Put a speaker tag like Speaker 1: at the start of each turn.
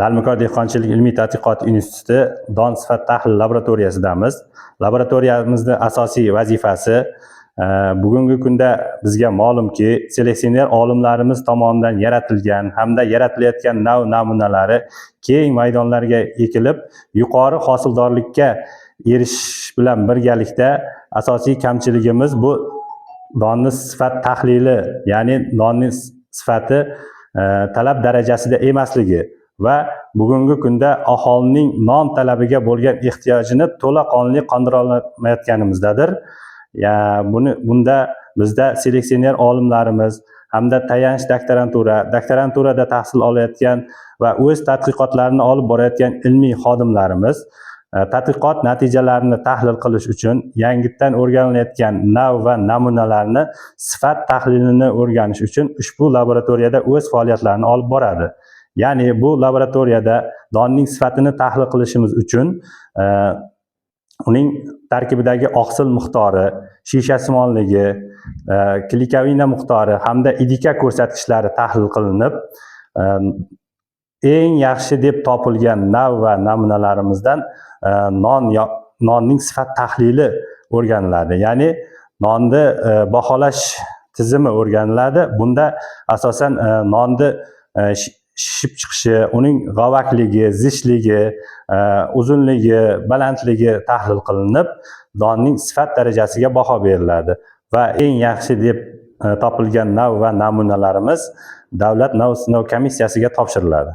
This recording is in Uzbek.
Speaker 1: Lalmikor dehqonchilik ilmiy tadqiqot instituti don sifat tahlil laboratoriyasidamiz. Laboratoriyamizni asosiy vazifasi bugungi kunda bizga ma'lumki, seleksioner olimlarimiz tomonidan yaratilgan hamda yaratilayotgan nav namunalari keng maydonlarga ekilib, yuqori hosildorlikka erishish bilan birgalikda asosiy kamchiligimiz bu donni sifat tahlili, ya'ni donni sifati talab darajasida emasligi va bugungi kunda aholining non talabiga bo'lgan ehtiyojini to'laqonli qondira olmayotganimizdadir. Ya, bunda bizda seleksioner olimlarimiz hamda tayanch doktorantura, doktoranturada tahsil olayotgan va o'z tadqiqotlarini olib borayotgan ilmiy xodimlarimiz tadqiqot natijalarini tahlil qilish uchun yangitdan o'rganilayotgan nav va namunalarni sifat tahlilini o'rganish uchun ushbu laboratoriyada o'z faoliyatlarini olib boradi. Ya'ni bu laboratoriyada donning sifatini tahlil qilishimiz uchun uning tarkibidagi oqsil miqdori, shishasimonligi, klikovina miqdori hamda IDK ko'rsatkichlari tahlil qilinib, eng yaxshi deb topilgan nav va namunalarimizdan nonning sifat tahlili o'rganiladi. Ya'ni nonni baholash tizimi o'rganiladi. Bunda asosan nonni shishib chiqishi, uning g'ovakligi, zichligi, uzunligi, balandligi tahlil qilinib, donning sifat darajasiga baho beriladi va eng yaxshi deb topilgan nav va namunalarimiz davlat nav sinov komissiyasiga topshiriladi.